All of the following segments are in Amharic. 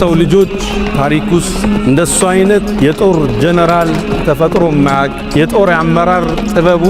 ሰው ልጆች ታሪክ ውስጥ እንደሱ አይነት የጦር ጀነራል ተፈጥሮ የማያውቅ፣ የጦር አመራር ጥበቡ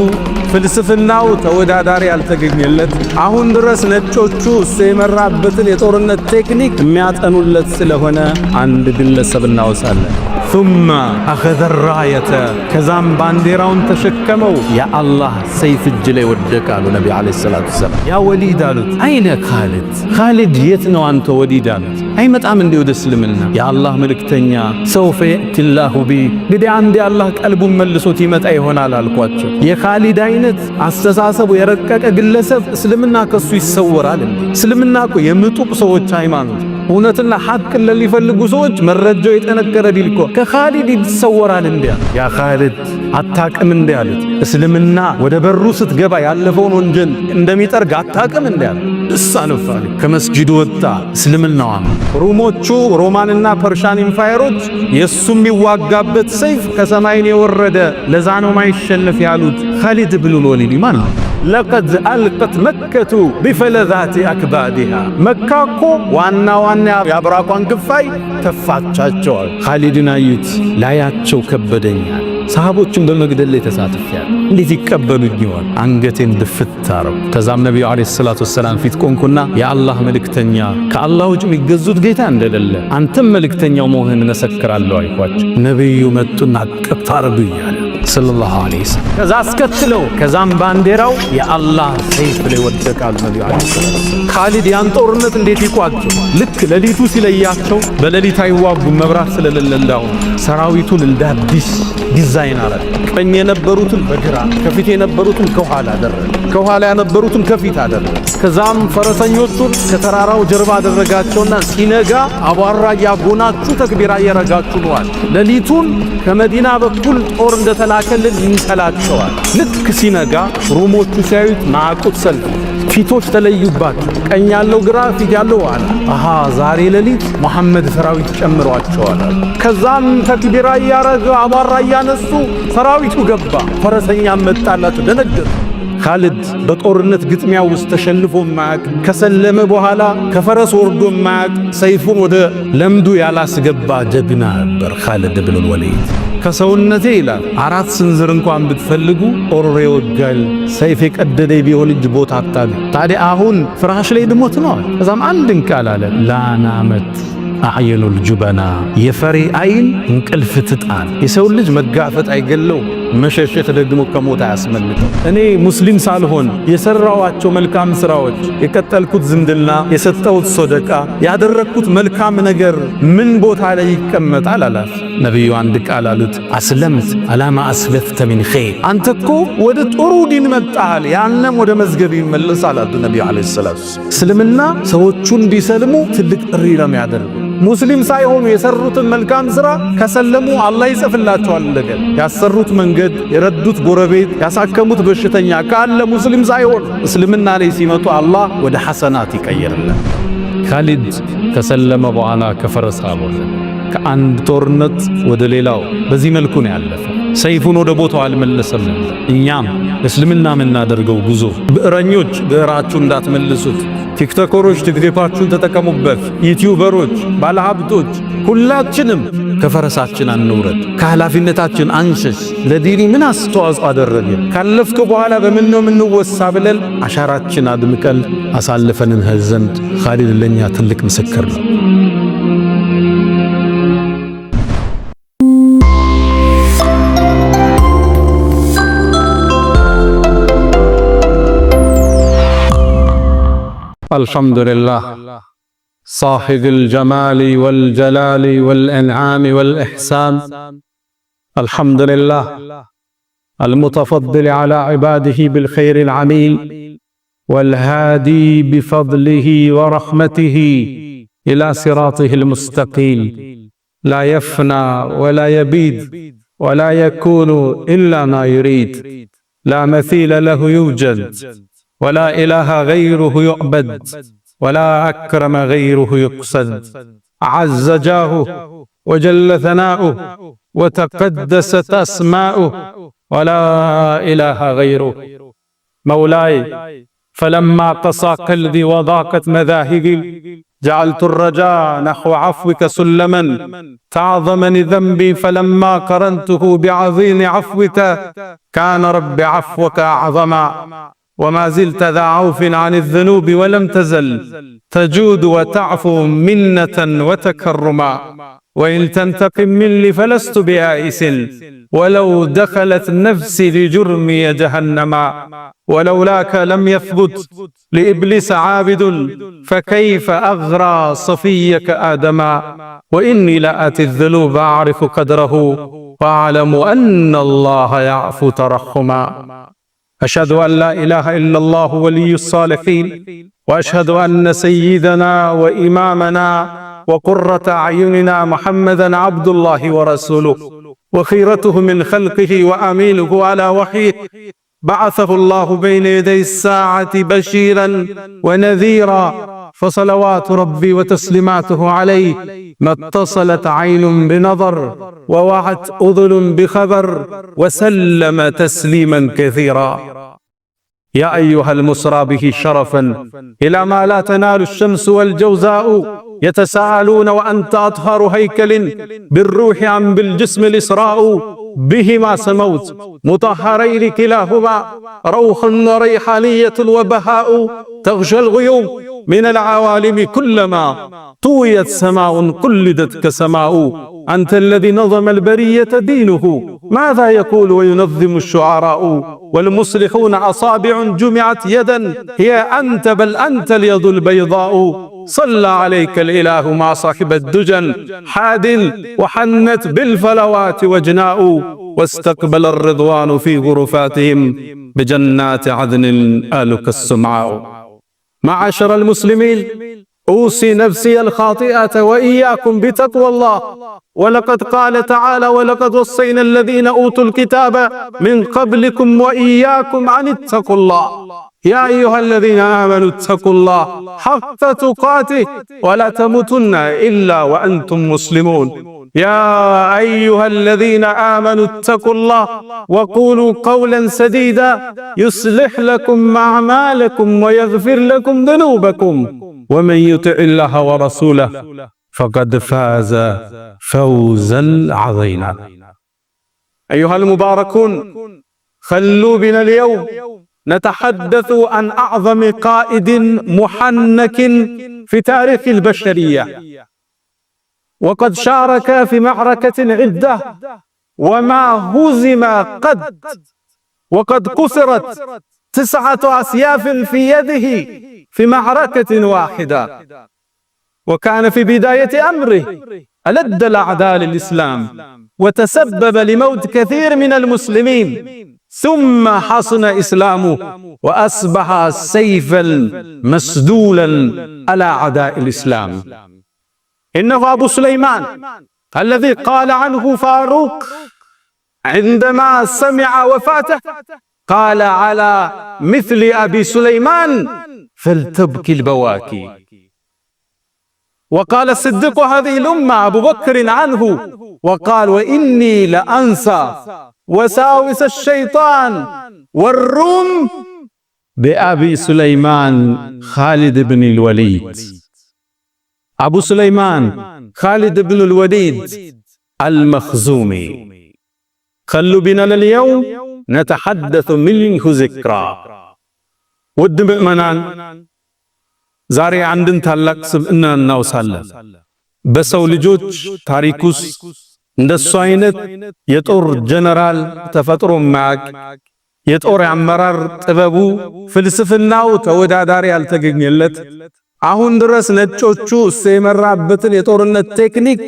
ፍልስፍናው ተወዳዳሪ ያልተገኘለት፣ አሁን ድረስ ነጮቹ እሱ የመራበትን የጦርነት ቴክኒክ የሚያጠኑለት ስለሆነ አንድ ግለሰብ እናወሳለን። ثم أخذ الراية፣ ከዛም ባንዲራውን ተሸከመው። የአላህ ሰይፍ እጅ ላይ ወደቀ አሉ ነቢ ዓለይሂ ሰላቱ ወሰላም። ያ ወሊድ አሉት፣ أين خالد፣ ካሊድ የት ነው አንተ ወሊድ አሉት። አይመጣም እንዴ ወደ እስልምና? የአላህ መልእክተኛ سوف يأتي الله به፣ እንግዲህ አንዴ አላህ ቀልቡን መልሶት ይመጣ ይሆናል አልኳቸው። የካሊድ አይነት አስተሳሰቡ የረቀቀ ግለሰብ እስልምና ከሱ ይሰወራል እንዴ? እስልምና እኮ የምጡቅ ሰዎች ሃይማኖት፣ እውነትና ሐቅን ለሚፈልጉ ሰዎች መረጃው የጠነከረ ዲን እኮ ከኻሊድ ይሰወራል እንዴ? ያ ኻሊድ አታቅም እንዴ አሉት። እስልምና ወደ በሩ ስትገባ ያለፈውን ወንጀል እንደሚጠርግ አታቅም እንዴ አሉት። ደስ አለው ኻሊድ። ከመስጂዱ ወጣ፣ እስልምናዋ ሩሞቹ ሮማንና Persian Empire ኦች የሱ የሚዋጋበት ሰይፍ ከሰማይን የወረደ ለዛ ነው ማይሸነፍ ያሉት። ኻሊድ ብኑል ወሊድ ማን ነው? لقد ألقت مكة بفلذات أكبادها፣ መካ እኮ ዋና ዋና የአብራኳን ክፋይ ተፋቻቸዋል። ኻሊድን አዩት፣ ላያቸው ከበደኛል። ሰሃቦችን በመግደል ላይ ተሳትፌያለሁ። እንዴት ይቀበሉኝ ይሆን? አንገቴን ድፍት አረኩ። ከዛም ነቢዩ ዓለይሂ ሰላቱ ወሰላም ፊት ቆንኩና የአላህ መልእክተኛ፣ ከአላህ ውጭ የሚገዙት ጌታ እንደሌለ አንተም መልእክተኛው መሆንህን እመሰክራለሁ አልኳቸው። ነቢዩ መጡና እቅፍ አረጉኝ አለ ሰለላሁ ዐለይሂ ወሰለም። ከዛ አስከትለው ከዛም ባንዲራው የአላህ ሰይፍ ላይ ወደቃሉ ነቢዩ ዓለይሂ ሰላቱ ወሰላም። ካሊድ ያን ጦርነት እንዴት ይቋጨው? ልክ ሌሊቱ ሲለያቸው፣ በሌሊት አይዋጉም መብራት ስለሌለ፣ እንዳሁን ሰራዊቱን እንደ አዲስ ዲዛይን አረገ። ቀኝ የነበሩትን በግራ፣ ከፊት የነበሩትን ከኋላ አደረገ። ከኋላ የነበሩትን ከፊት አደረገ። ከዛም ፈረሰኞቹን ከተራራው ጀርባ አደረጋቸውና ሲነጋ አቧራ እያጎናችሁ ተክቢራ እየረጋችሁ ነዋል። ሌሊቱን ከመዲና በኩል ጦር እንደተላከልን ይንሰላቸዋል። ልክ ሲነጋ ሮሞቹ ሲያዩት ናቁት። ሰልፍ ፊቶች ተለዩባቸው። ቀኝ ያለው ግራ፣ ፊት ያለው ኋላ። አሃ፣ ዛሬ ሌሊት መሐመድ ሰራዊት ጨምሯቸዋል። ከዛም ተክቢራ እያረገ አቧራ እያነሱ ሰራዊቱ ገባ። ፈረሰኛ መጣላቸው፣ ደነገጡ። ካሊድ በጦርነት ግጥሚያ ውስጥ ተሸንፎ ማያቅ፣ ከሰለመ በኋላ ከፈረስ ወርዶ ማያቅ፣ ሰይፉን ወደ ለምዱ ያላስገባ ጀግና ነበር ካሊድ ብኑል ወሊድ። ከሰውነቴ ይላል አራት ስንዝር እንኳን ብትፈልጉ ጦር ይወጋል፣ ሰይፍ የቀደደ ቢሆን እጅ ቦታ አታገኝ። ታዲያ አሁን ፍራሽ ላይ ድሞት ነው። ከዛም አንድን ቃል አለ፣ لا نامت أعين الجبناء፣ የፈሪ አይን እንቅልፍ ትጣል። የሰው ልጅ መጋፈጥ አይገለው፣ መሸሸት ደግሞ ከሞት አያስመልጠው። እኔ ሙስሊም ሳልሆን የሰራዋቸው መልካም ስራዎች፣ የቀጠልኩት ዝምድና፣ የሰጠሁት ሶደቃ፣ ያደረግኩት መልካም ነገር ምን ቦታ ላይ ይቀመጣል አላት። ነቢዩ አንድ ቃል አሉት፣ أسلمت على ما أسلفت من خير፣ አንተ እኮ ወደ ጥሩ ዲን መጣሃል፣ ያንም ወደ መዝገብ ይመለሳል አሉት ነቢዩ ዓለይሂ ሰላቱ። እስልምና ሰዎቹ እንዲሰልሙ ትልቅ ጥሪ ነው የሚያደርገው። ሙስሊም ሳይሆኑ የሰሩትን መልካም ስራ ከሰለሙ አላህ ይጽፍላቸዋል። እንደገና ያሰሩት መንገድ፣ የረዱት ጎረቤት፣ ያሳከሙት በሽተኛ ካለ ሙስሊም ሳይሆን እስልምና ላይ ሲመጡ አላህ ወደ ሐሰናት ይቀይርላል። ካሊድ ከሰለመ በኋላ ከፈረስ አልወረደም። ከአንድ ጦርነት ወደ ሌላው በዚህ መልኩ ነው ያለፈው። ሰይፉን ወደ ቦታው አልመለሰም። እኛም እስልምና የምናደርገው ጉዞ፣ ብዕረኞች ብዕራችሁን እንዳትመልሱት፣ ቲክቶከሮች ቲክቶካችሁን ተጠቀሙበት፣ ዩቲዩበሮች፣ ባለሀብቶች፣ ሁላችንም ከፈረሳችን አንውረድ፣ ከኃላፊነታችን አንሸሽ። ለዲኒ ምን አስተዋጽኦ አደረገ፣ ካለፍከ በኋላ በምን ነው የምንወሳ ብለን አሻራችን አድምቀን አሳልፈን እንሄድ ዘንድ ካሊድ ለኛ ትልቅ ምስክር ነው። الحمد لله صاحب الجمال والجلال والإنعام والإحسان، الحمد لله المتفضل على عباده بالخير العميم والهادي بفضله ورحمته إلى صراطه المستقيم، لا يفنى ولا يبيد ولا يكون إلا ما يريد، لا مثيل له يوجد ولا إله غيره يعبد ولا أكرم غيره يقصد، عز جاهه وجل ثناؤه وتقدست أسماؤه ولا إله غيره. مولاي، فلما قسى قلبي وضاقت مذاهبي جعلت الرجاء نحو عفوك سلما، تعظمني ذنبي فلما قرنته بعظيم عفوك كان رب عفوك أعظما. وما زلت ذا عوف عن الذنوب ولم تزل تجود وتعفو منة وتكرما. وإن تنتقم مني فلست بآئس، ولو دخلت نفسي لجرمي جهنما. ولولاك لم يثبت لإبليس عابد، فكيف أغرى صفيك آدما. وإني لآتي الذنوب أعرف قدره، وأعلم أن الله يعفو ترحما. أشهد أن لا إله إلا الله ولي الصالحين، وأشهد أن سيدنا وإمامنا وقرة أعيننا محمدا عبد الله ورسوله، وخيرته من خلقه وأمينه على وحيه. بعثه الله بين يدي الساعة بشيرا ونذيرا، فصلوات ربي وتسليماته عليه ما اتصلت عين بنظر، ووعت أذن بخبر، وسلم تسليما كثيرا. يا أيها المسرى به شرفا إلى ما لا تنال الشمس والجوزاء، يتساءلون وأنت أطهر هيكل بالروح أم بالجسم الإسراء. بهما سموت مطهرين كلاهما، روح وريحانية وبهاء. تغشى الغيوم من العوالم كلما طويت سماء قلدت كسماء. أنت الذي نظم البرية دينه، ماذا يقول وينظم الشعراء؟ والمصلحون أصابع جمعت يدا، هي أنت بل أنت اليد البيضاء. صلى عليك الإله مع صاحب الدجن حاد، وحنت بالفلوات وجناء. واستقبل الرضوان في غرفاتهم بجنات عدن آلك السمعاء. معاشر المسلمين، أوصي نفسي الخاطئة وإياكم بتقوى الله. ولقد قال تعالى: ولقد وصينا الذين أوتوا الكتاب من قبلكم وإياكم أن اتقوا الله. يا أيها الذين آمنوا اتقوا الله حق تقاته ولا تموتن إلا وأنتم مسلمون. يا أيها الذين آمنوا اتقوا الله وقولوا قولا سديدا يصلح لكم أعمالكم ويغفر لكم ذنوبكم، ومن يطع الله ورسوله فقد فاز فوزا عظيما. أيها المباركون، خلوا بنا اليوم نتحدث عن أعظم قائد محنك في تاريخ البشرية، وقد شارك في معركة عدة وما هزم قد، وقد كسرت 9 أسياف في يده في معركة واحدة، وكان في بداية أمره ألد الأعداء للإسلام وتسبب لموت كثير من المسلمين، ثم حصن إسلامه وأصبح سيفا مسدولا على أعداء الإسلام. إنه أبو سليمان الذي قال عنه فاروق عندما سمع وفاته، قال: على مثل أبي سليمان فلتبكي البواكي. وقال الصديق هذه الأمة أبو بكر عنه وقال: وإني لأنسى وساوس الشيطان والروم بأبي سليمان خالد بن الوليد. أبو سليمان خالد بن الوليد المخزومي. خلوا بنا اليوم نتحدث منه ذكرى። ውድ ምዕመናን፣ ዛሬ አንድን ታላቅ ስብዕና እናውሳለን። በሰው ልጆች ታሪክ ውስጥ እንደሱ አይነት የጦር ጀነራል ተፈጥሮ የማያውቅ፣ የጦር አመራር ጥበቡ፣ ፍልስፍናው ተወዳዳሪ ያልተገኘለት፣ አሁን ድረስ ነጮቹ እሱ የመራበትን የጦርነት ቴክኒክ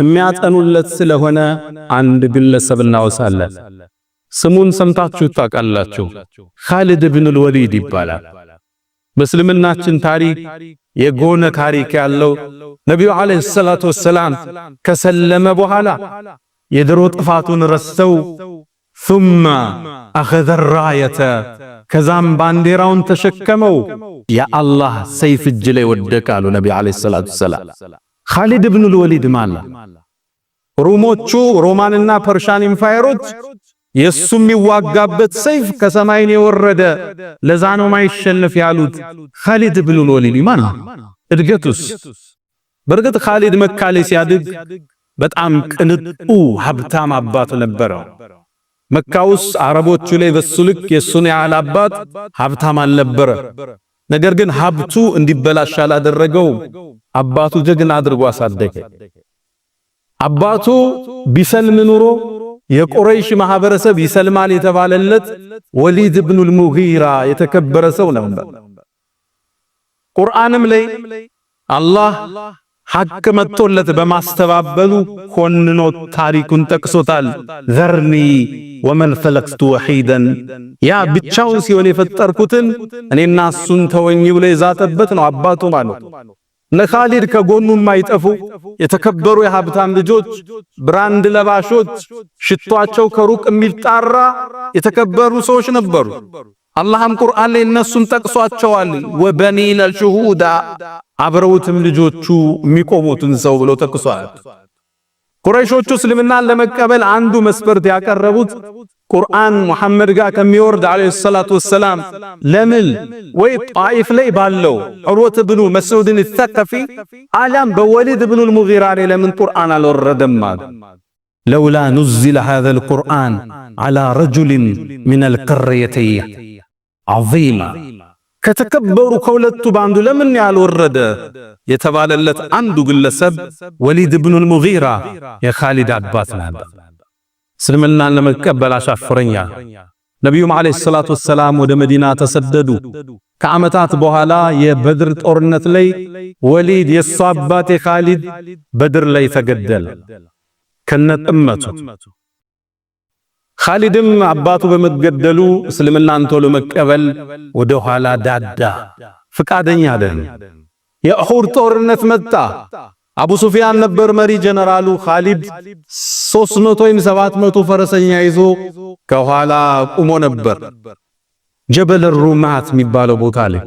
የሚያጠኑለት ስለሆነ አንድ ግለሰብ እናወሳለን። ስሙን ሰምታችሁ ታውቃላችሁ። ኻሊድ ብን ወሊድ ይባላል። በእስልምናችን ታሪክ የጎነ ታሪክ ያለው፣ ነቢዩ عليه الصلاة والسلام ከሰለመ በኋላ የድሮ ጥፋቱን ረስተው ثم أخذ الراية ከዛም ባንዲራውን ተሸከመው፣ የአላህ ሰይፍ እጅ ላይ ወደቀ አሉ ነቢ عليه الصلاة والسلام። ኻሊድ ብኑል ወሊድ ማለት ሩሞቹ ሮማንና Persian empire ኦች የሱ የሚዋጋበት ሰይፍ ከሰማይ የወረደ፣ ለዛ ነው ማይሸነፍ ያሉት። ኻሊድ ብኑል ወሊድ ማን ነው? እድገቱስ? በእርግጥ ካሊድ መካ ላይ ሲያድግ በጣም ቅንጡ ሀብታም አባት ነበረው። መካ ውስጥ አረቦቹ ላይ በሱ ልክ የሱን ያህል አባት ሀብታም አልነበረ። ነገር ግን ሀብቱ እንዲበላሽ አላደረገው። አባቱ ጀግና አድርጎ አሳደገ። አባቱ ቢሰልም ኑሮ የቁረይሽ ማህበረሰብ ይሰልማል የተባለለት ወሊድ ኢብኑል ሙጊራ የተከበረ ሰው ነበር። ቁርአንም ላይ አላህ ሐቅ መጥቶለት በማስተባበሉ ኮንኖ ታሪኩን ጠቅሶታል። ذرني ومن خلقت وحيدا፣ ያ ብቻውን ሲሆን የፈጠርኩትን እኔና እሱን ተወኝ ብሎ የዛተበት ነው አባቱ ማለት። እነ ኻሊድ ከጎኑ የማይጠፉ የተከበሩ የሀብታም ልጆች፣ brand ለባሾች፣ ሽቷቸው ከሩቅ የሚጣራ የተከበሩ ሰዎች ነበሩ። አላህም ቁርአን ላይ እነሱን ጠቅሷቸዋል። وبنين شهودا አብረውትም ልጆቹ የሚቆሙትን ሰው ብሎ ጠቅሷል። ቁረይሾቹ እስልምናን ለመቀበል አንዱ መስፈርት ያቀረቡት ቁርአን ሙሐመድ ጋር ከሚወርድ عليه الصلاة والسلام ለምን ወይ ጣኢፍ ላይ ባለው ዑርወት ብኑ መስዑድን ተቀፊ አሊያም በወሊድ ብኑል ሙጊራ ላይ ለምን ቁርአን አልወረደም አሉ። لولا نزل هذا القرآن على رجل من القريتين عظيم ከተከበሩ ከሁለቱ በአንዱ ለምን ያልወረደ የተባለለት አንዱ ግለሰብ ወሊድ ብኑል ሙጊራ የኻሊድ አባት ነበር። እስልምናን ለመቀበል አሻፈረኛል። ነቢዩም عليه الصلاة والسلام ወደ መዲና ተሰደዱ። ከዓመታት በኋላ የበድር ጦርነት ላይ ወሊድ የሱ አባት የኻሊድ በድር ላይ ተገደለ ከነጥመቱ። ኻሊድም አባቱ በመገደሉ እስልምናን ቶሎ መቀበል ወደ ኋላ ዳዳ፣ ፍቃደኛ አይደለም። የኡሁድ ጦርነት መጣ። አቡ ሱፊያን ነበር መሪ ጀነራሉ። ኻሊድ 300 ወይም 700 ፈረሰኛ ይዞ ከኋላ ቁሞ ነበር፣ ጀበል ሩማት የሚባለው ቦታ ላይ።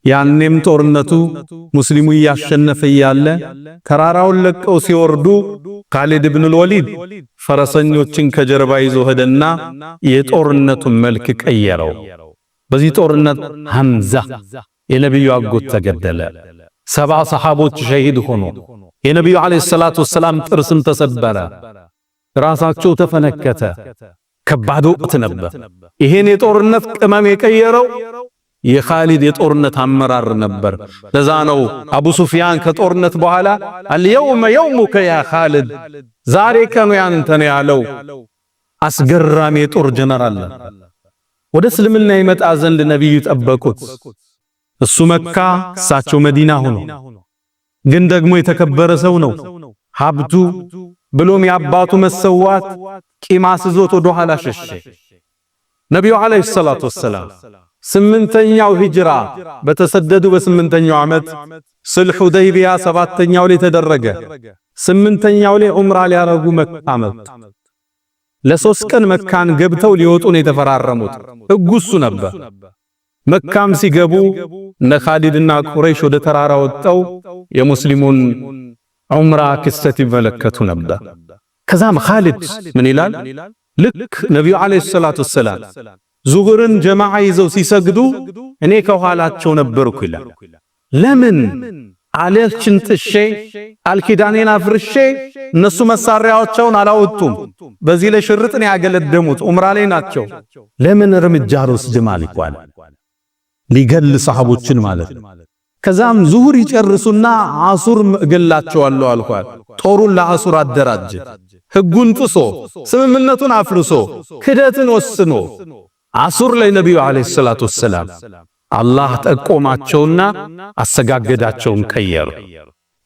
ያኔም ጦርነቱ ሙስሊሙ እያሸነፈ እያለ ተራራውን ለቀው ሲወርዱ ካሊድ ኢብኑል ወሊድ ፈረሰኞችን ከጀርባ ይዞ ሄደና የጦርነቱን መልክ ቀየረው። በዚህ ጦርነት ሐምዛ የነቢዩ አጎት ተገደለ። 70 ሰሃቦች ሸሂድ ሆኑ። የነቢዩ عليه الصلاة والسلام ጥርስም ተሰበረ፣ ራሳቸው ተፈነከተ። ከባድ ወቅት ነበር። ይሄን የጦርነት ቅመም የቀየረው የኻሊድ የጦርነት አመራር ነበር። ለዛ ነው አቡ ሱፊያን ከጦርነት በኋላ اليوم يومك يا خالد፣ ዛሬ ቀኑ ያንተ ነው ያለው። አስገራሚ የጦር ጀነራል። ወደ እስልምና ይመጣ ዘንድ ነቢዩ ጠበቁት። እሱ መካ፣ እሳቸው መዲና ሆኖ ግን ደግሞ የተከበረ ሰው ነው። ሀብቱ ብሎም የአባቱ መሰዋት ቂም አስዞት ወደ ኋላ ሸሸ። ነቢዩ ዓለይሂ ሰላቱ ወሰላም 8ኛው ሂጅራ በተሰደዱ በ8ኛው ዓመት ሱልህ ሁደይቢያ 7ኛው ላይ ተደረገ። 8ኛው ላይ ዑምራ ሊያረጉ መካ መጡ። ለ3 ቀን መካን ገብተው ሊወጡ ነው የተፈራረሙት። ሕጉ እሱ ነበር። መካም ሲገቡ እነ ኻሊድና ቁረይሽ ወደ ተራራ ወጥተው የሙስሊሙን ዑምራ ክስተት ይመለከቱ ነበር። ከዛም ኻሊድ ምን ይላል? ልክ ነቢዩ عليه الصلاة والسلام ዙሁርን ጀማዓ ይዘው ሲሰግዱ እኔ ከኋላቸው ነበርኩ ይላል። ለምን አለችን ጥሼ ቃል አፍርሼ እነሱ መሳሪያዎቻቸውን አላወጡም። በዚህ ላይ ሽርጥን ያገለደሙት ዑምራ ላይ ናቸው። ለምን እርምጃ አልወስድም አልኳል። ሊገል ሰሃቦችን ማለት ነው። ከዛም ዙሁር ይጨርሱና አሱር እገላቸዋለሁ አልኳል። ጦሩን ለአሱር አደራጀ። ህጉን ጥሶ ስምምነቱን አፍርሶ ክደትን ወስኖ አሱር ላይ ነቢዩ ዓለይሂ ሰላቱ ወሰላም አላህ ጠቆማቸውና አሰጋገዳቸውን ቀየሩ።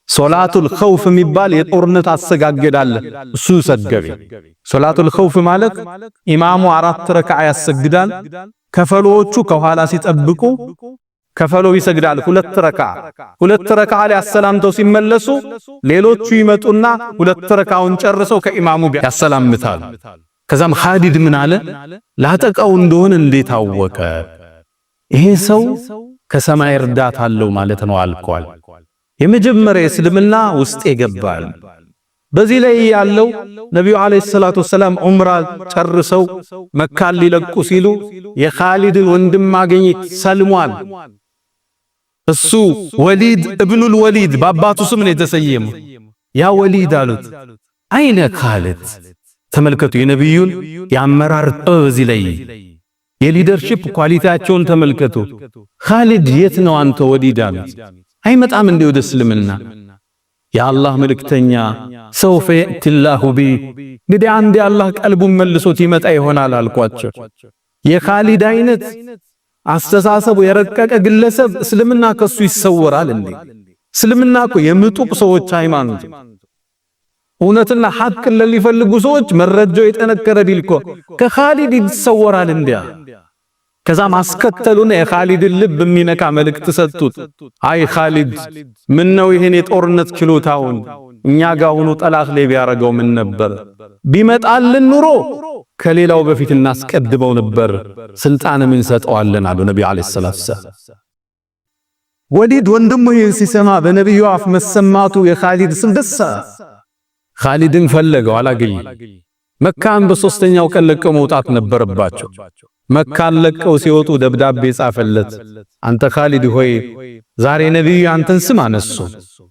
ሶላቱል ኸውፍ የሚባል የጦርነት አሰጋገድ አለ። እሱ ሰገበ። ሶላቱል ኸውፍ ማለት ኢማሙ 4 ረክዓ ያሰግዳል። ከፈሎዎቹ ከኋላ ሲጠብቁ ከፈሎ ይሰግዳል 2 ረክዓ። 2 ረክዓ ላይ አሰላምተው ሲመለሱ ሌሎቹ ይመጡና 2 ረክዓውን ጨርሰው ከኢማሙ ያሰላምታሉ። ከዛም ኻሊድ ምን አለ? ላጠቃው እንደሆነ እንዴት አወቀ? ይሄ ሰው ከሰማይ እርዳታ አለው ማለት ነው አልኳል። የመጀመሪያ እስልምና ውስጥ ይገባል። በዚህ ላይ ያለው ነቢዩ عليه الصلاة والسلام ዑምራ ጨርሰው መካን ሊለቁ ሲሉ የኻሊድን ወንድም ማግኘት ሰልሟል። እሱ ወሊድ እብኑል ወሊድ በአባቱ ስም ነው የተሰየመው። ያ ወሊድ አሉት። أين خالد። ተመልከቱ የነቢዩን የአመራር ጥበብ እዚህ ላይ የ leadership quality ያቸውን ተመልከቱ። ኻሊድ የት ነው አንተ ወሊድ አሉት። አይመጣም እንዴ ወደ እስልምና? የአላህ መልእክተኛ سوف يأتي الله به፣ እንግዲህ አንድ የአላህ ቀልቡን መልሶት ይመጣ ይሆናል አልኳቸው። የኻሊድ አይነት አስተሳሰቡ የረቀቀ ግለሰብ እስልምና ከሱ ይሰወራል እንዴ? እስልምና እኮ የምጡቅ ሰዎች ሃይማኖት፣ እውነትና ሐቅን ለሚፈልጉ ሰዎች መረጃው የጠነከረ ዲል እኮ ከኻሊድ ይሰወራል እንዲያ። ከዛ ማስከተሉን የኻሊድን ልብ የሚነካ መልእክት ሰጡት። አይ ኻሊድ፣ ምን ነው ይሄን የጦርነት ችሎታውን እኛ ጋር ሆኖ ጠላት ላይ ቢያረገው ምን ነበር? ቢመጣልን ኑሮ ከሌላው በፊት እናስቀድመው ነበር፣ ስልጣንም እንሰጠዋለን አሉ ነብዩ عليه الصلاة والسلام። ወሊድ ወንድሙ ይህን ሲሰማ በነብዩ አፍ መሰማቱ የኻሊድ ስም ደስ፣ ኻሊድን ፈለገው አላገኘም። መካን በሶስተኛው ቀን ለቀው መውጣት ነበረባቸው። መካን ለቀው ሲወጡ ደብዳቤ ጻፈለት። አንተ ኻሊድ ሆይ፣ ዛሬ ነብዩ አንተን ስም አነሱ፣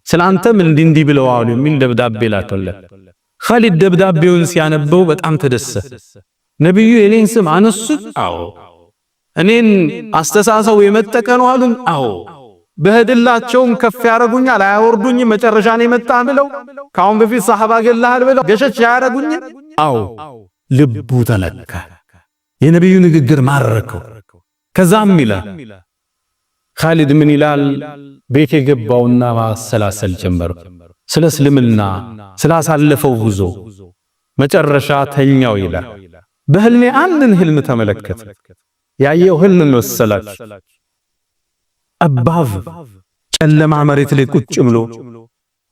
ስላንተም እንዲህ እንዲህ ብለው አሉ የሚል ደብዳቤ ላከለት። ኻሊድ ደብዳቤውን ሲያነበው በጣም ተደሰተ። ነብዩ የኔን ስም አነሱት? አዎ። እኔን አስተሳሰቡ የመጠቀ ነው አሉን? አዎ። በህድላቸውም ከፍ ያረጉኛል፣ አያወርዱኝም። መጨረሻ ነው የመጣ ብለው ከአሁን በፊት ሰሐባ ገላሃል ብለው ገሸች ያረጉኝ? አዎ። ልቡ ተነካ። የነብዩ ንግግር ማረከው። ከዛም ይላል ኻሊድ ምን ይላል? ቤት የገባውና ማሰላሰል ጀመረ። ስለ እስልምና ስላሳለፈው ጉዞ መጨረሻ ተኛው ይላል። በህልሜ አንድን ህልም ተመለከተ። ያየው ህልም መሰላችሁ? ጠባብ ጨለማ መሬት ላይ ቁጭ ብሎ፣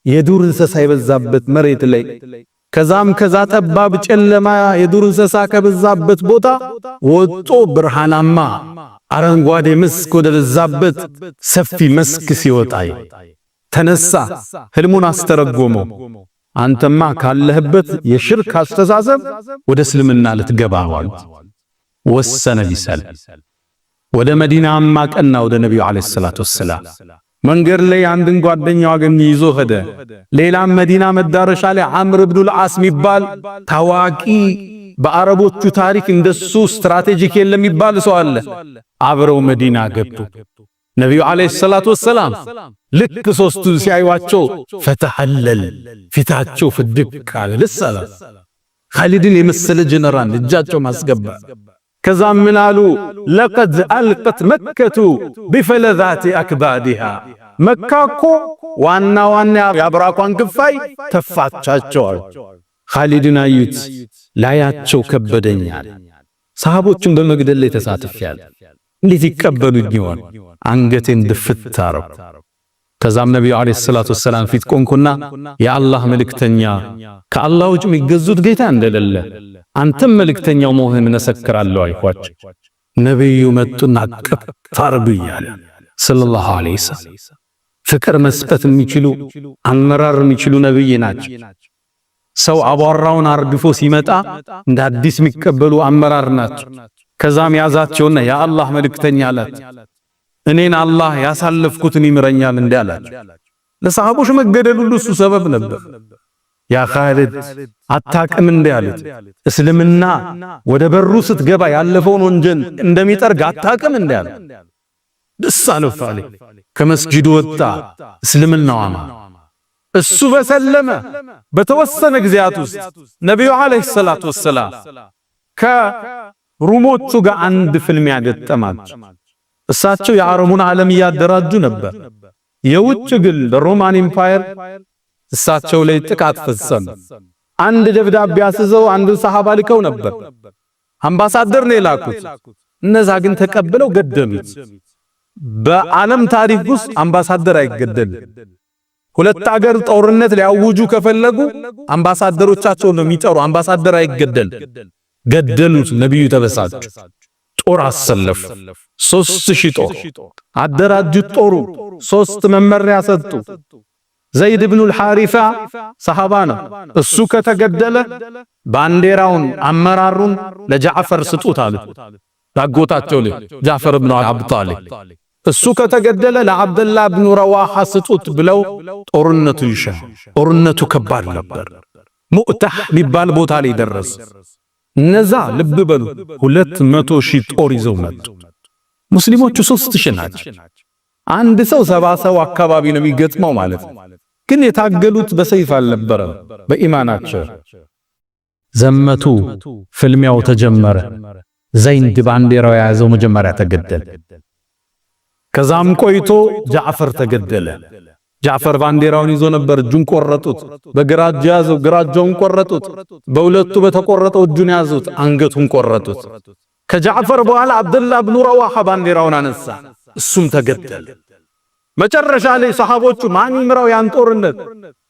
የዱር እንስሳ የበዛበት መሬት ላይ፣ ከዛም ከዛ ጠባብ ጨለማ የዱር እንስሳ ከበዛበት ቦታ ወጦ ብርሃናማ አረንጓዴ መስክ ወደ በዛበት ሰፊ መስክ ሲወጣ ተነሳ። ህልሙን አስተረጎመው። አንተማ ካለህበት የሽርክ አስተሳሰብ ወደ እስልምና ልትገባ አሉት። ወሰነ ሊሰል ወደ መዲናም አቀና፣ ወደ ነቢዩ عليه الصلاة والسلام። መንገድ ላይ አንድን ጓደኛው አገኘ፣ ይዞ ሄደ። ሌላም መዲና መዳረሻ ላይ አምር ኢብኑል ዓስ የሚባል ታዋቂ፣ በአረቦቹ ታሪክ እንደሱ strategic የለም የሚባል ሰው አለ። አብረው መዲና ገቡ። ነቢዩ عليه الصلاة والسلام ልክ ሶስቱን ሲያዩዋቸው فتهلل፣ ፊታቸው ፍድቅ አለ። ደስ አለ። ኻሊድን የመሰለ ጀነራል እጃቸው ማስገባ። ከዛም ምን አሉ? لقد ألقت مكة بفلذات أكبادها፣ መካ እኮ ዋና ዋና የአብራኳን ክፋይ ተፋቻቸዋል። ኻሊድን አዩት፣ ላያቸው ከበደኛል። ሰሃቦቹን በመግደል ላይ ተሳትፌያለሁ። እንዴት ይቀበሉኝ ይሆን? አንገቴን ድፍት አረኩ። ከዛም ነቢዩ عليه الصلاة والسلام ፊት ቆንኩና የአላህ መልእክተኛ፣ ከአላህ ውጭ የሚገዙት ጌታ እንደሌለ አንተም መልእክተኛው መሆንህን እመሰክራለሁ አልኳቸው። ነቢዩ መጡና እቅፍ አረጉኝ صلى الله عليه وسلم። ፍቅር መስጠት የሚችሉ፣ አመራር የሚችሉ ነብይ ናቸው። ሰው አቧራውን አርግፎ ሲመጣ እንደ አዲስ የሚቀበሉ አመራር ናቸው። ከዛም ያዛቸውና የአላህ መልእክተኛ አላት፣ እኔን አላህ ያሳለፍኩትን ይምረኛል እንዲ አላቸው። ለሰሃቦች መገደል ሁሉ እሱ ሰበብ ነበር። ያ ኻሊድ፣ አታቅም እንዲ አሉት። እስልምና ወደ በሩ ስትገባ ያለፈውን ወንጀል እንደሚጠርግ አታቅም እንዲ አሉት። ደስ አለው ኻሊድ። ከመስጂዱ ወጣ፣ እስልምናው አማ እሱ በሰለመ በተወሰነ ጊዜያት ውስጥ ነቢዩ عليه الصلاة والسلام ከሩሞቹ ጋር አንድ ፍልሚያ ገጠማቸው። እሳቸው የአረቡን ዓለም እያደራጁ ነበር። የውጭ ግን Roman Empire እሳቸው ላይ ጥቃት ፈጸመ። አንድ ደብዳቤ አስዘው አንዱን ሰሃባ ልከው ነበር። አምባሳደር ነው የላኩት። እነዛ ግን ተቀብለው ገደሉት። በዓለም ታሪክ ውስጥ አምባሳደር አይገደልም። ሁለት አገር ጦርነት ሊያውጁ ከፈለጉ አምባሳደሮቻቸውን ነው የሚጠሩ። አምባሳደር አይገደል። ገደሉት። ነቢዩ ተበሳጩ። ጦር አሰለፉ። 3000 ጦር አደራጁት። ጦሩ ሶስት መመሪያ ሰጡ። ዘይድ ብኑል ሐሪፋ ሰሃባ ነው። እሱ ከተገደለ ባንዲራውን አመራሩን ለጃዕፈር ስጡት አሉት። ላጎታቸው ልጅ ጃዕፈር ብኑ አቡ ጣሊብ። እሱ ከተገደለ ለዓብደላ ብኑ ረዋሓ ስጡት ብለው ጦርነቱ ይሻ። ጦርነቱ ከባድ ነበር። ሙእታህ የሚባል ቦታ ላይ ደረሱ። እነዛ ልብ በሉ 200,000 ጦር ይዘው መጡ። ሙስሊሞቹ 3,000 ናቸው። አንድ ሰው 70 ሰው አካባቢ ነው የሚገጥመው ማለት ነው። ግን የታገሉት በሰይፍ አልነበረም፣ በኢማናቸው ዘመቱ። ፍልሚያው ተጀመረ። ዘይድ ባንዲራው የያዘው መጀመሪያ ተገደለ። ከዛም ቆይቶ ጃዕፈር ተገደለ። ጃዕፈር ባንዲራውን ይዞ ነበር፣ እጁን ቆረጡት። በግራ እጁ ያዘው፣ ግራ እጁን ቆረጡት። በሁለቱ በተቆረጠው እጁን ያዙት፣ አንገቱን ቆረጡት። ከጃዕፈር በኋላ አብደላህ ብኑ ረዋሓ ባንዲራውን አነሳ፣ እሱም ተገደለ። መጨረሻ ላይ ሰሃቦቹ ማን ይምራው ያን ጦርነት?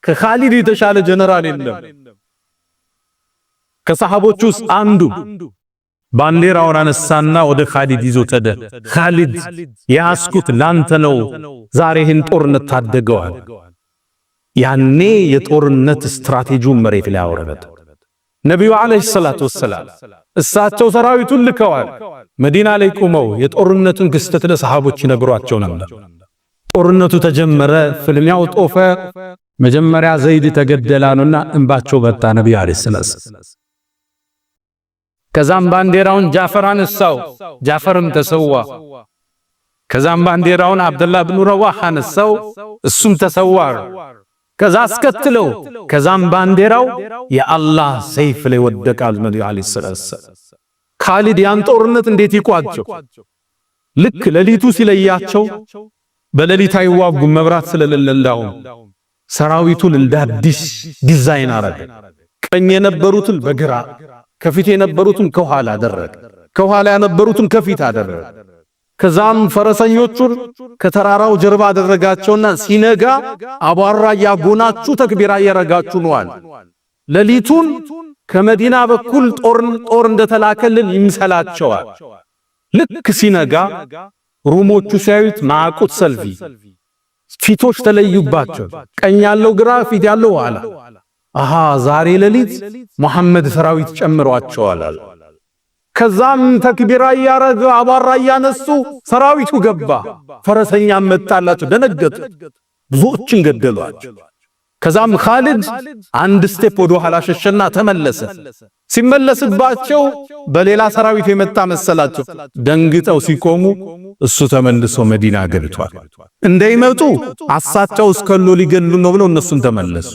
ከኻሊድ የተሻለ ጀነራል የለም። ከሰሃቦቹ ውስጥ አንዱ ባንዲራውን አነሳና ወደ ኻሊድ ይዞ ተደ ኻሊድ የያዝኩት ላንተ ነው፣ ዛሬ ይህን ጦርነት ታደገዋል። ያኔ የጦርነት ስትራቴጂውን መሬት ላይ አወረደ። ነቢዩ عليه الصلاة والسلام እሳቸው ሰራዊቱን ልከዋል። መዲና ላይ ቆመው የጦርነቱን ክስተት ለሰሃቦች ይነግሯቸው ነበር። ጦርነቱ ተጀመረ፣ ፍልሚያው ጦፈ። መጀመሪያ ዘይድ ተገደላኑና እንባቸው መጣ ነቢዩ عليه السلام። ከዛም ባንዲራውን ጃፈር አነሳው፣ ጃፈርም ተሰዋ። ከዛም ባንዲራውን አብደላህ ብኑ ረዋህ አነሳው፣ እሱም ተሰዋ። ከዛ አስከትለው ከዛም ባንዲራው የአላህ ሰይፍ ላይ ወደቃል። ነቢዩ عليه السلام ካሊድ ያን ጦርነት እንዴት ይቋጨው? ልክ ሌሊቱ ሲለያቸው በሌሊት አይዋጉም፣ መብራት ስለሌለው ሰራዊቱን እንደ አዲስ ዲዛይን አረገ። ቀኝ የነበሩትን በግራ ከፊት የነበሩትን ከኋላ አደረገ። ከኋላ የነበሩትን ከፊት አደረገ። ከዛም ፈረሰኞቹን ከተራራው ጀርባ አደረጋቸውና ሲነጋ አቧራ እያጎናችሁ ተክቢራ እየረጋችሁ ነዋል። ሌሊቱን ከመዲና በኩል ጦር እንደተላከልን ይምሰላቸዋል። ልክ ሲነጋ ሩሞቹ ሲያዩት ማዕቁት ሰልፊ ፊቶች ተለዩባቸው። ቀኝ ያለው ግራ፣ ፊት ያለው ኋላ። አሃ ዛሬ ሌሊት መሐመድ ሰራዊት ጨምሯቸዋል። ከዛም ተክቢራ እያረገ አቧራ እያነሱ ሰራዊቱ ገባ። ፈረሰኛ መጣላቸው፣ ደነገጡ። ብዙዎችን ገደሏቸው። ከዛም ኻሊድ አንድ step ወደ ኋላ ሸሸና ተመለሰ። ሲመለስባቸው በሌላ ሰራዊት የመጣ መሰላቸው። ደንግጠው ሲቆሙ እሱ ተመልሶ መዲና ገብቷል። እንዳይመጡ አሳቸው እስከሎ ሊገሉ ነው ብለው እነሱን ተመለሱ።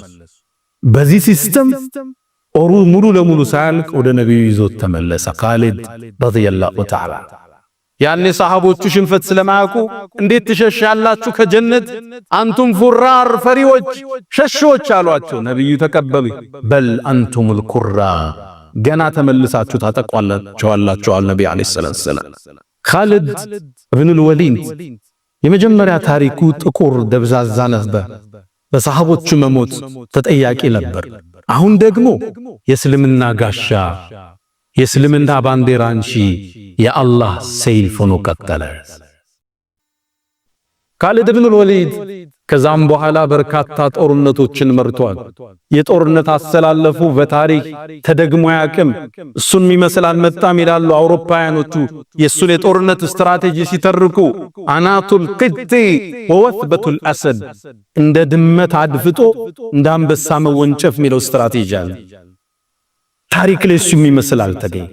በዚህ system ጦሩ ሙሉ ለሙሉ ሳያልቅ ወደ ነቢዩ ይዞት ተመለሰ ኻሊድ رضي الله تعالى። ያኔ ሰሃቦቹ ሽንፈት ስለማያውቁ እንዴት ትሸሻላችሁ ከጀነት أنتم فرار ፈሪዎች ሸሾች አሏቸው። ነቢዩ ተቀበሉ። بل أنتم الكرار ገና ተመልሳችሁ ታጠቋላችኋላችሁ አሉ ነቢ عليه الصلاة والسلام። ኻሊድ እብኑል ወሊድ የመጀመሪያ ታሪኩ ጥቁር ደብዛዛ ነበር። በሰሃቦቹ መሞት ተጠያቂ ነበር። አሁን ደግሞ የእስልምና ጋሻ የእስልምና ባንዲራ አንሺ የአላህ ሰይፍ ሆኖ ቀጠለ። ካሊድ ኢብኑል ወሊድ ከዛም በኋላ በርካታ ጦርነቶችን መርቷል። የጦርነት አሰላለፉ በታሪክ ተደግሞ አያውቅም። እሱን የሚመስል አልመጣም ይላሉ አውሮፓውያኖቹ። የእሱን የጦርነት ስትራቴጂ ሲተርኩ أناة القط ووثبة الأسد፣ እንደ ድመት አድፍጦ እንደ አንበሳ መወንጨፍ የሚለው ስትራቴጂ አለ። ታሪክ ላይ እሱ የሚመስል አልተገኘ።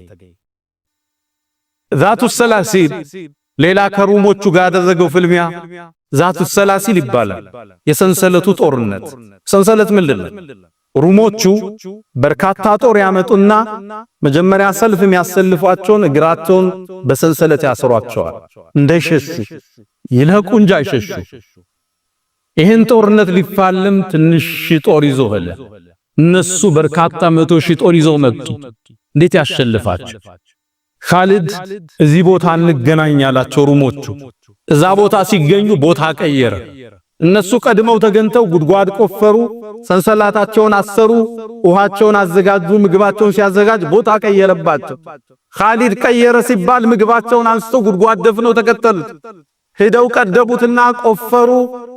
ذات السلاسل ሌላ ከሩሞቹ ጋር ያደረገው ፍልሚያ ذات السلاسل ይባላል። የሰንሰለቱ ጦርነት። ሰንሰለት ምንድን ነው? ሩሞቹ በርካታ ጦር ያመጡና መጀመሪያ ሰልፍ የሚያሰልፏቸውን እግራቸውን በሰንሰለት ያስሯቸዋል፣ እንዳይሸሹ ይለቁ እንጂ አይሸሹ። ይህን ጦርነት ሊፋለም ትንሽ ጦር ይዞ ሄደ። እነሱ በርካታ 100,000 ጦር ይዘው መጡ። እንዴት ያሸልፋቸው? ካሊድ እዚህ ቦታ እንገናኝ አላቸው ሩሞቹ። እዛ ቦታ ሲገኙ ቦታ ቀየረ። እነሱ ቀድመው ተገንተው ጉድጓድ ቆፈሩ፣ ሰንሰላታቸውን አሰሩ፣ ውሃቸውን አዘጋጁ። ምግባቸውን ሲያዘጋጅ ቦታ ቀየረባቸው። ካሊድ ቀየረ ሲባል ምግባቸውን አንስቶ ጉድጓድ ደፍነው ተከተሉት። ሄደው ቀደቡትና ቆፈሩ፣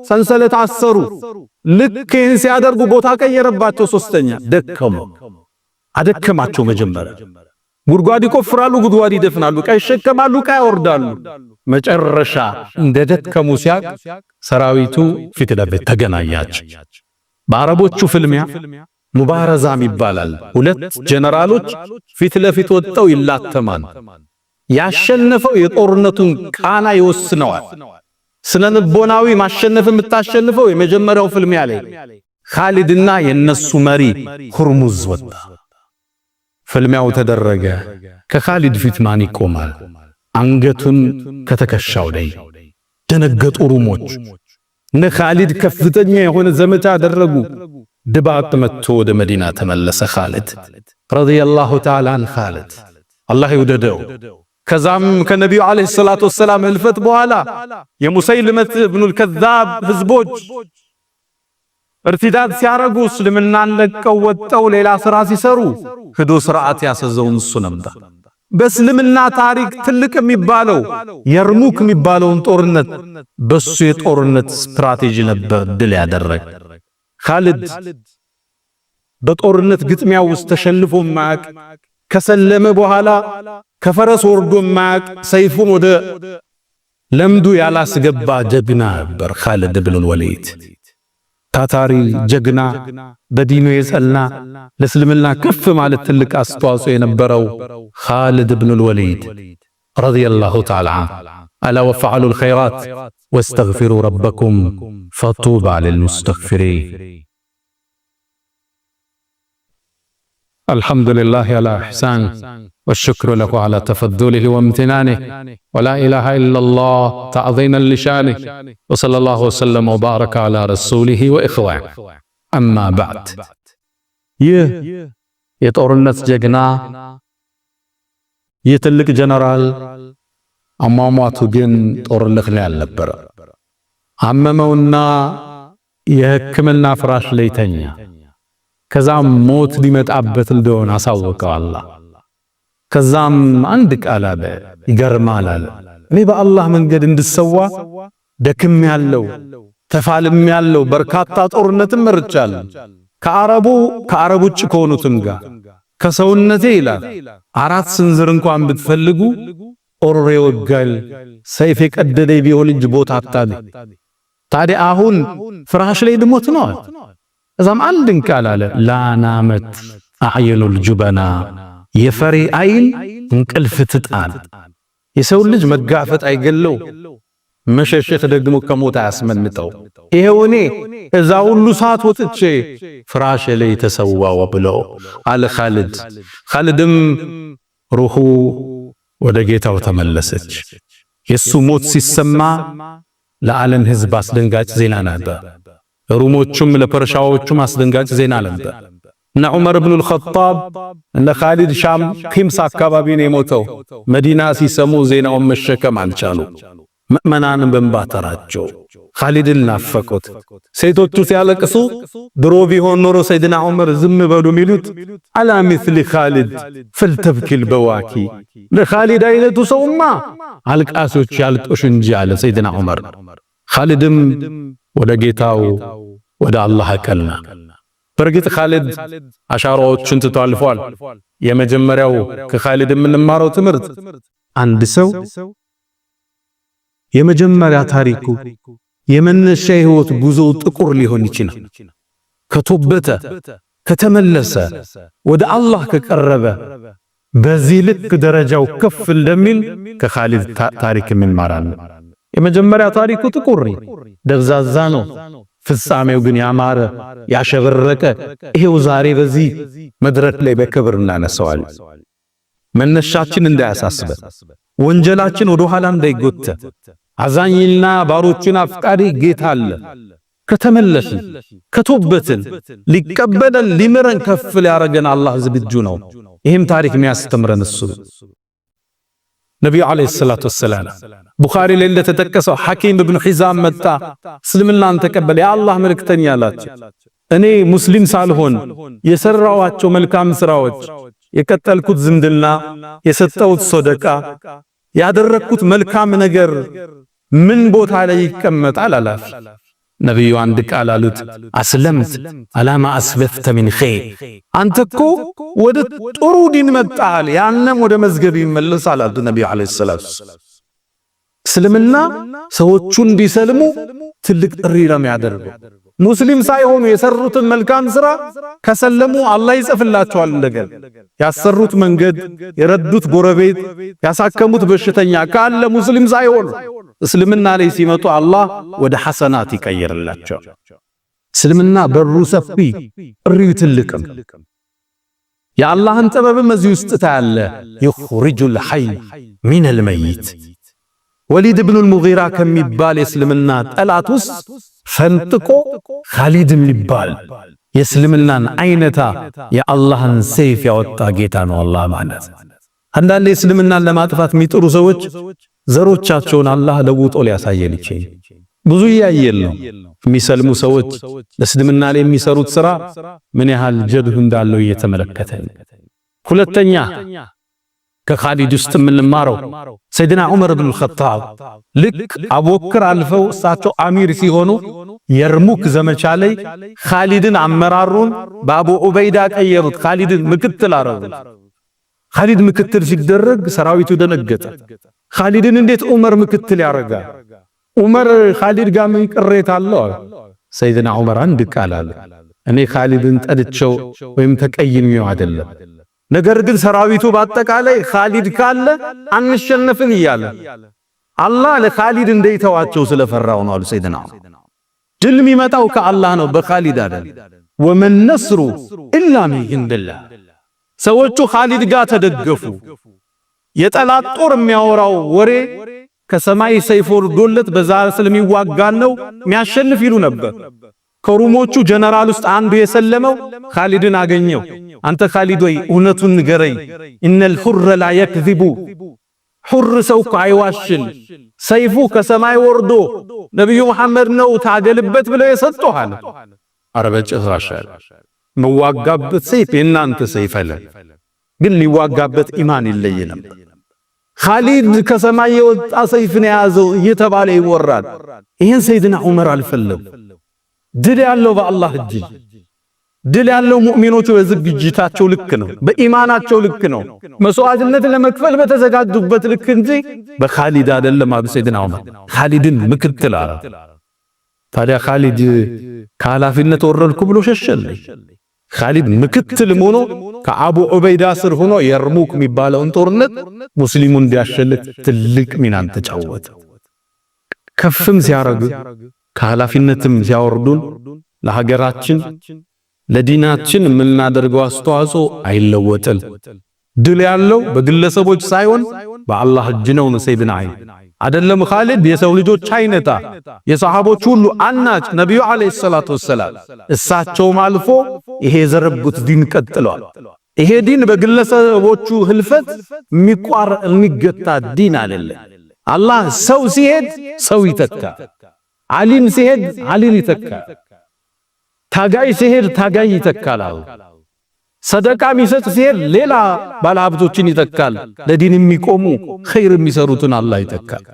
ሰንሰለት አሰሩ። ልክ ይህን ሲያደርጉ ቦታ ቀየረባቸው። ሶስተኛ ደከሙ፣ አደከማቸው። መጀመሪያ ጉድጓድ ይቆፍራሉ፣ ጉድጓድ ይደፍናሉ፣ ዕቃ ይሸከማሉ፣ ዕቃ ያወርዳሉ። መጨረሻ እንደ ደከሙ ሲያቅ ሰራዊቱ ፊት ለፊት ተገናኛቸው። በአረቦቹ ፍልሚያ ሙባረዛም ይባላል። ሁለት ጀነራሎች ፊት ለፊት ወጥተው ይላተማል። ያሸነፈው የጦርነቱን ቃና ይወስነዋል። ስነ ልቦናዊ ማሸነፍ የምታሸንፈው የመጀመሪያው ፍልሚያ ላይ ካሊድና የነሱ መሪ ሁርሙዝ ወጣ። ፍልሚያው ተደረገ። ከኻሊድ ፊት ማን ይቆማል? አንገቱን ከተከሻው ላይ ደነገጡ ሩሞች። እነ ኻሊድ ከፍተኛ የሆነ ዘመቻ አደረጉ። ድባቅ መጥቶ ወደ መዲና ተመለሰ። ኻሊድ رضي الله تعالى عن ኻሊድ አላህ ይውደደው። ከዛም ከነቢዩ عليه الصلاة والسلام ህልፈት በኋላ የሙሰይልመት ብኑል ከዛብ ህዝቦች ارتداد ሲያረጉ እስልምናን ለቀው ወጠው ሌላ ስራ ሲሰሩ ሂዶ ስርዓት ያሰዘውን እሱ ነበር። በእስልምና ታሪክ ትልቅ የሚባለው የርሙክ የሚባለውን ጦርነት በሱ የጦርነት ስትራቴጂ ነበር ድል ያደረገ። ኻሊድ በጦርነት ግጥሚያ ውስጥ ተሸንፎ ማያቅ፣ ከሰለመ በኋላ ከፈረስ ወርዶ ማያቅ፣ ሰይፉን ወደ ለምዱ ያላስገባ ጀግና ነበር ኻሊድ ብኑል ወሊድ። ታታሪ ጀግና፣ በዲኑ የጸና፣ ለእስልምና ከፍ ማለት ትልቅ አስተዋጽኦ የነበረው ኻሊድ ብኑል ወሊድ رضي الله تعالى عنه። ألا وافعلوا الخيرات واستغفروا ربكم فطوبى للمستغفرين። الحمد لله على إحسانه والشكر له على تفضله وامتنانه ولا إله إلا الله تعظيما لشانه وصلى الله وسلم وبارك على رسوله وإخوانه أما بعد። ይህ የጦርነት ጀግና፣ ይህ ትልቅ ጀነራል አሟሟቱ ግን ጦርነት ላይ አልነበረ። አመመውና የሕክምና ፍራሽ ላይ ተኛ። ከዛም ሞት ሊመጣበት እንደሆነ አሳወቀው አላህ። ከዛም አንድ ቃል አለ፣ ይገርማል አለ። እኔ በአላህ መንገድ እንድሰዋ ደክም ያለው ተፋልም ያለው በርካታ ጦርነትም መርጫለሁ ከአረብ ውጭ ከሆኑትም ጋር ከሰውነቴ ይላል አራት ስንዝር እንኳን ብትፈልጉ ጦር የወጋል ሰይፍ የቀደደ ቢሆን እንጂ ቦታ አታለ። ታዲያ አሁን ፍራሽ ላይ ልሞት ነው። እዛም አንድን ቃል አለ፣ لا نامت أعين الجبناء፣ የፈሪ አይን እንቅልፍ ትጣል። የሰው ልጅ መጋፈጥ አይገለው፣ መሸሸት ደግሞ ከሞት አያስመልጠው። ይሄው እኔ እዛ ሁሉ ሰዓት ወጥቼ ፍራሽ ላይ ተሰዋው ብሎ አለ ኻሊድ። ኻሊድም ሩሁ ወደ ጌታው ተመለሰች። የሱ ሞት ሲሰማ ለዓለም ሕዝብ አስደንጋጭ ዜና ነበር። ለሩሞቹም ለፐርሻዎቹም አስደንጋጭ ዜና ነበር። እነ ዑመር ብኑል ኸጣብ እነ ኻሊድ ሻም ኺምስ አካባቢ ነው የሞተው። መዲና ሲሰሙ ዜናውን መሸከም አልቻሉ። ምዕመናንን በእንባ ተራቸው። ኻሊድን ናፈቁት። ሴቶቹ ሲያለቅሱ ድሮ ቢሆን ኖሮ ሰይድና ዑመር ዝም በሉ የሚሉት على مثل خالد فلتبك البواكي፣ ለኻሊድ አይነቱ ሰውማ አልቃሶች ያልቅሱ እንጂ አለ ሰይድና ዑመር። ኻሊድም ወደ ጌታው ወደ አላህ ቀና። በእርግጥ ኻሊድ አሻራዎችን ትቶ አልፏል። የመጀመሪያው ከኻሊድ የምንማረው ትምህርት አንድ ሰው የመጀመሪያ ታሪኩ የመነሻ የህይወት ጉዞው ጥቁር ሊሆን ይችላል። ከቶበተ፣ ከተመለሰ፣ ወደ አላህ ከቀረበ በዚህ ልክ ደረጃው ከፍ እንደሚል ከኻሊድ ታሪክ እንማራለን። የመጀመሪያ ታሪኩ ጥቁር ደብዛዛ ነው። ፍጻሜው ግን ያማረ ያሸበረቀ፣ ይሄው ዛሬ በዚህ መድረክ ላይ በክብር እናነሳዋለን። መነሻችን እንዳያሳስበን፣ ወንጀላችን ወደ ኋላ እንዳይጎተት፣ አዛኝና ባሮችን አፍቃሪ ጌታ አለ። ከተመለስን ከቶበትን ሊቀበለን ሊምረን ከፍ ሊያረገን አላህ ዝግጁ ነው። ይህም ታሪክ የሚያስተምረን እሱ ነው። ነቢዩ عليه الصلاة والسلام ቡኻሪ ላይ እንደተጠቀሰው ሐኪም ብን ሒዛም መጣ፣ እስልምናን ተቀበለ። የአላህ መልእክተኛ አላቸው፣ እኔ ሙስሊም ሳልሆን የሰራዋቸው መልካም ስራዎች፣ የቀጠልኩት ዝምድና፣ የሰጠሁት ሶደቃ፣ ያደረግኩት መልካም ነገር ምን ቦታ ላይ ይቀመጣል አላፍ። ነቢዩ አንድ ቃል አሉት፣ أسلمت على ما أسلفت من خير፣ አንተ እኮ ወደ ጥሩ ዲን መጣሃል፣ ያንም ወደ መዝገብ ይመለሳል አሉት ነቢዩ عليه الصلاة والسلام። እስልምና ሰዎቹ እንዲሰልሙ ትልቅ ጥሪ ነው የሚያደርገው። ሙስሊም ሳይሆኑ የሰሩትን መልካም ስራ ከሰለሙ አላህ ይጽፍላቸዋል። እንደገና ያሰሩት መንገድ፣ የረዱት ጎረቤት፣ ያሳከሙት በሽተኛ ካለ ሙስሊም ሳይሆኑ እስልምና ላይ ሲመጡ አላህ ወደ ሐሰናት ይቀይርላቸው። እስልምና በሩ ሰፊ፣ ጥሪው ትልቅም። የአላህን ጥበብም እዚህ ውስጥ ታያለ። يخرج الحي من الميت። ወሊድ ብኑል ሙጊራ ከሚባል የእስልምና ጠላት ውስጥ ፈንጥቆ ኻሊድ የሚባል የእስልምናን አይነታ የአላህን ሰይፍ ያወጣ ጌታ ነው አላህ ማለት። አንዳንዴ እስልምናን ለማጥፋት የሚጥሩ ሰዎች ዘሮቻቸውን አላህ ለውጦ ሊያሳየን ይችላል። ብዙ እያየን ነው። የሚሰልሙ ሰዎች ለእስልምና ላይ የሚሰሩት ስራ ምን ያህል ጀድሁ እንዳለው እየተመለከተ። ሁለተኛ ከኻሊድ ውስጥ የምንማረው ሰይድና ዑመር ብን አልኸጣብ ልክ አቡበክር አልፈው እሳቸው አሚር ሲሆኑ የርሙክ ዘመቻ ላይ ኻሊድን አመራሩን በአቡ ዑበይዳ ቀየሩት። ኻሊድን ምክትል አረጉት። ኻሊድ ምክትል ሲደረግ ሰራዊቱ ደነገጠ። ኻሊድን እንዴት ዑመር ምክትል ያረጋል? ዑመር ኻሊድ ጋር ምን ቅሬታ አለው? ሰይድና ዑመር አንድ ቃል አለ። እኔ ኻሊድን ጠልቼው ወይም ተቀይሜው አይደለም፣ ነገር ግን ሰራዊቱ በአጠቃላይ ኻሊድ ካለ አንሸነፍን እያለ አላህ ለኻሊድ እንደይተዋቸው ስለፈራው ነው አሉ ሰይድና ዑመር። ድል የሚመጣው ከአላህ ነው፣ በኻሊድ አይደለም። وما النصر إلا من عند الله። ሰዎቹ ኻሊድ ጋር ተደገፉ። የጠላት ጦር የሚያወራው ወሬ ከሰማይ ሰይፍ ወርዶለት በዛ ስለሚዋጋን ነው የሚያሸንፍ ይሉ ነበር። ከሩሞቹ ጀነራል ውስጥ አንዱ የሰለመው ኻሊድን አገኘው። አንተ ኻሊድ ወይ እውነቱን ንገረኝ፣ إن الحر لا يكذب፣ ሑር ሰው እኮ አይዋሽን። ሰይፉ ከሰማይ ወርዶ ነቢዩ መሐመድ ነው ታገልበት ብለው የሰጡሃል። አረ በጭራሽ መዋጋበት ሰይፍ የእናንተ ሰይፍ አለ፣ ግን ሊዋጋበት ኢማን ይለይ ነበር። ኻሊድ ከሰማይ የወጣ ሰይፍን የያዘው እየተባለ ይወራል። ይህን ሰይድና ዑመር አልፈለጉ። ድል ያለው በአላህ እጅ፣ ድል ያለው ሙእሚኖቹ በዝግጅታቸው ልክ ነው፣ በኢማናቸው ልክ ነው፣ መስዋዕትነት ለመክፈል በተዘጋጁበት ልክ እንጂ በኻሊድ አይደለም አሉ ሰይድና ዑመር። ኻሊድን ምክትል አለ። ታዲያ ኻሊድ ከኃላፊነት ወረድኩ ብሎ ሸሸልኝ። ኻሊድ ምክትልም ሆኖ ከአቡ ዑበይዳ ስር ሆኖ የርሙክ የሚባለውን ጦርነት ሙስሊሙ እንዲያሸንፍ ትልቅ ሚናን ተጫወተ። ከፍም ሲያረግ ከኃላፊነትም ሲያወርዱን ለሀገራችን ለዲናችን የምናደርገው አስተዋጽኦ አይለወጥም። ድል ያለው በግለሰቦች ሳይሆን በአላህ እጅ ነው። ሰይድና አይ አይደለም ኻሊድ የሰው ልጆች አይነታ የሰሃቦች ሁሉ አናጭ ነቢዩ عليه الصلاة والسلام እሳቸውም አልፎ ይሄ የዘረጉት ዲን ቀጥለዋል። ይሄ ዲን በግለሰቦቹ ህልፈት የሚቋር የሚገታ ዲን አይደለም። አላህ ሰው ሲሄድ ሰው ይተካ፣ ዓሊም ሲሄድ ዓሊም ይተካ፣ ታጋይ ሲሄድ ታጋይ ይተካል። ሰደቃ የሚሰጥ ሲሄድ ሌላ ባለሀብቶችን ይተካል። ለዲን የሚቆሙ ኸይር የሚሰሩትን አላህ ይተካል።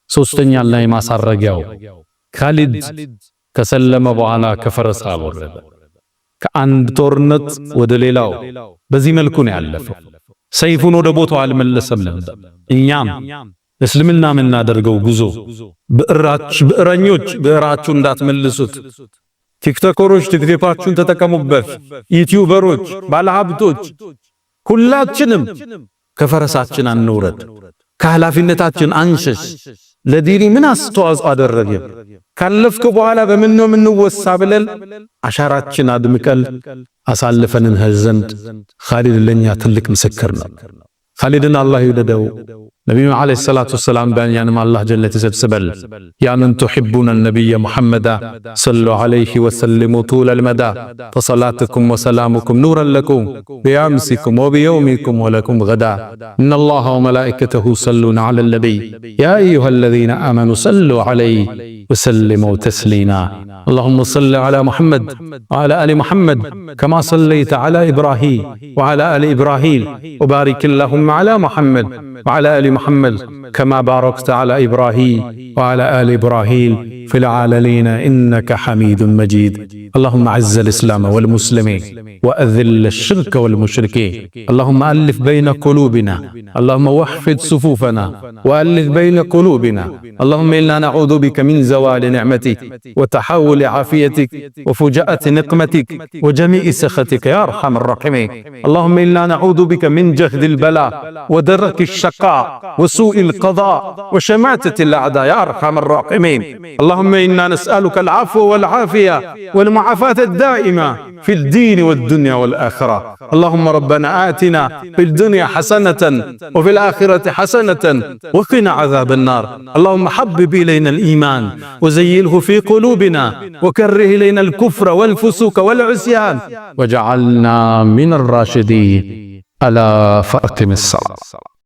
ሶስተኛ ላይ ማሳረጊያው ካሊድ ከሰለመ በኋላ ከፈረስ አልወረደ። ከአንድ ጦርነት ወደ ሌላው በዚህ መልኩ ነው ያለፈው። ሰይፉን ወደ ቦታው አልመለሰም ነበር። እኛም እስልምና የምናደርገው ጉዞ ብዕረኞች ብዕራችሁ እንዳትመልሱት፣ ቲክቶከሮች ቲክቶካችሁን ተጠቀሙበት፣ ዩቲዩበሮች፣ ባለሀብቶች፣ ሁላችንም ከፈረሳችን አንውረድ፣ ከኃላፊነታችን አንሸሽ። ለዲኒ ምን አስተዋጽኦ አደረገ? ካለፍክ በኋላ በምን ነው የምንወሳ ብለን አሻራችን አድምቀን አሳልፈን እንሄድ ዘንድ ኻሊድ ለኛ ትልቅ ምስክር ነው። ኻሊድን አላህ ይውደደው። ነቢዩ عليه الصلاة والسلام በእኛንም አላህ ጀነት ይሰብስበል። يا من تحبون النبي محمدا صلوا عليه وسلموا طول المدى فصلاتكم وسلامكم نورا لكم بأمسكم وبيومكم ولكم غدا إن الله وملائكته يصلون على النبي يا أيها الذين آمنوا صلوا عليه وسلموا تسليما اللهم صل على محمد وعلى آل محمد كما صليت على إبراهيم وعلى آل إبراهيم وبارك اللهم على محمد وعلى آل محمد كما باركت على إبراهيم وعلى آل إبراهيم في العالمين إنك حميد مجيد. اللهم أعز الإسلام والمسلمين وأذل الشرك والمشركين. اللهم ألف بين قلوبنا، اللهم وحد صفوفنا وألف بين قلوبنا. اللهم إنا نعوذ بك من زوال نعمتك وتحول عافيتك وفجاءة نقمتك وجميع سخطك يا أرحم الراحمين. اللهم إنا نعوذ بك من جهد البلاء ودرك الشقاء وسوء القضاء وشماتة الأعداء يا أرحم الراحمين. اللهم إنا نسألك العفو والعافية والمعافاة الدائمة في الدين والدنيا والآخرة. اللهم ربنا آتنا في الدنيا حسنة وفي الآخرة حسنة وقنا عذاب النار. اللهم حبب إلينا الإيمان وزينه في قلوبنا وكره إلينا الكفر والفسوق والعصيان وجعلنا من الراشدين. ألا فأقم الصلاة.